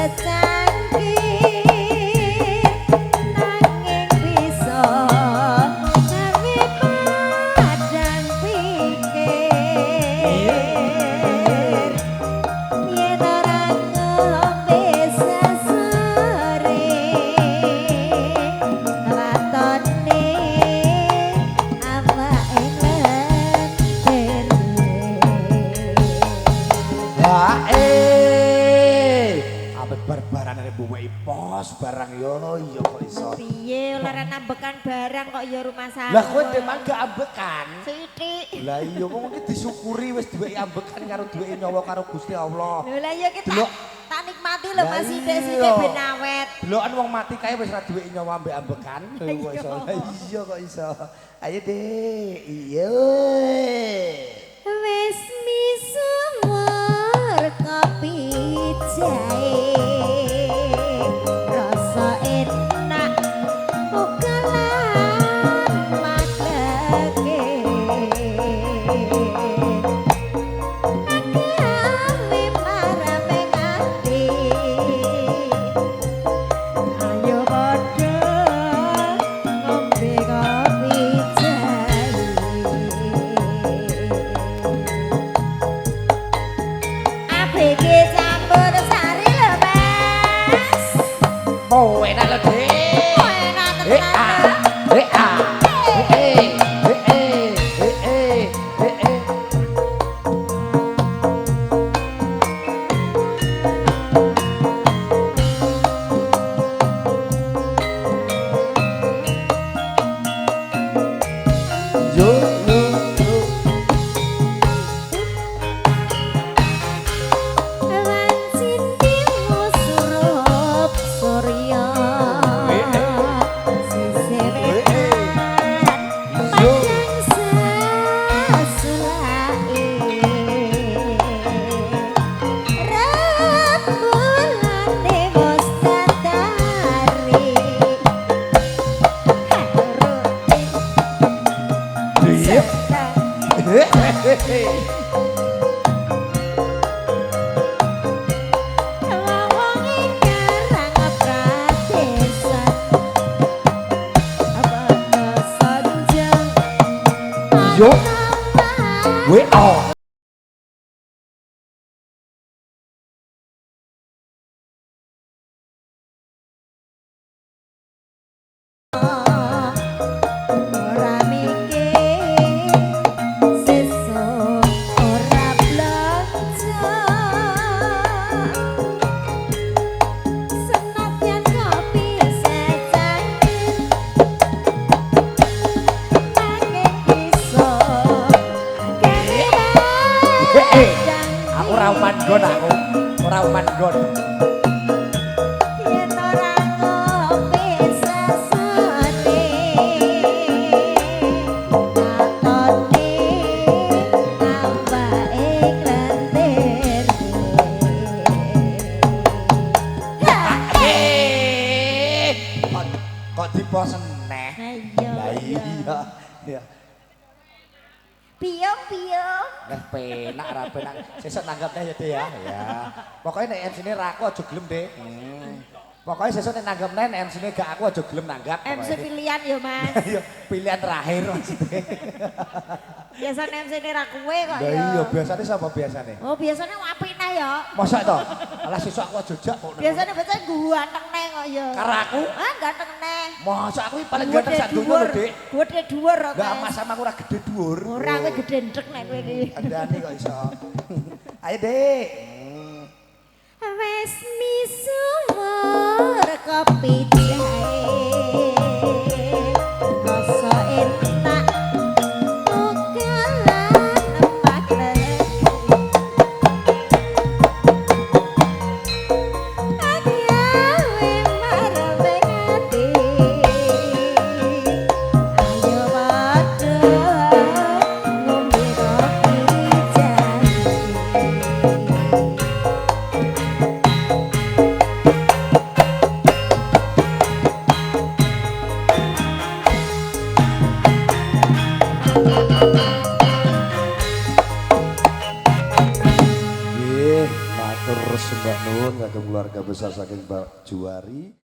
Secangkir nanging bisa gawe padang pikir yen ora ngombe sesore watone awake nglentir. Hae. Abet barbaran arep buweki pos barang yo iya kok iso. Piye lara nambekan barang kok ya rumah sakit. Lah kowe demang gak ambekan. Sithik. Lah iya wong iki disyukuri wis duweki ambekan karo duweki nyawa karo Gusti Allah. Lho lah iya kita Delok. Tak nikmati lho Lah Mas iya. sithik-sithik ben awet. Delokan wong mati kae wis ra duweki nyawa ambek ambekan. Lho kok iso. Lah iya kok iso. Ayo Dik. Iya. Wis misuwur kopi jahe rasa enak ukelan makleke gawe marame ati ayo padha ngombe kopi jahe. ABG campur sari lho Mas. Oh enak lho Dik. Oh, enak Eh tenan. ah. Eh ah. Eh eh eh eh eh eh eh. Yo yo yo. Wancitimu surup surya sisih wetan Yo. padang sesulake rembulane wis tatari Iya. Wong karang pradesan apa sanjang Yo. WA. Ora mikir sesuk ora blonjo senadyan kopi secangkir nanging bisa gawe Eh, padang aku ora uman nggon aku. Ora uman nggon. Yen ora ngopi sesone atone awake klentir. Eh, kok diposen neh. Ayo. Lah iya. Iya. Piyong piyong. Lah penak ra penak. Sesuk nanggap neh ya Dik ya. Ya. Pokoke nek MC-ne ra aku aja gelem, Dik. Pokoke sesuk nek nanggap neh nek MC-ne gak aku aja gelem nanggap. MC Pokoke. pilihan ya Mas. Iya, pilihan terakhir maksudnya. Biasane MC ne ra kowe kok Lah ya. iya, biasane sapa biasane? Oh biasane apik neh ya. Mosok to? Alah sesuk aku aja jak kok. Biasane bocah ganteng neh kok ya. Karo aku? Ah ganteng neh. Mosok aku iki paling ganteng sak donya lho, Dik. Gede dhuwur kok. Lah mas sama aku ora gede dhuwur. Ora kowe gede ndek nek kowe iki. Andani kok iso. Ayo, Dik. Wis misuwur kopi jahe rasa enak ukelan makleke gawe marame ati ayo padha ngombe kopi jahe. Nggih, matur Sembah nuwun kagem keluarga besar saking Mbak Juwari.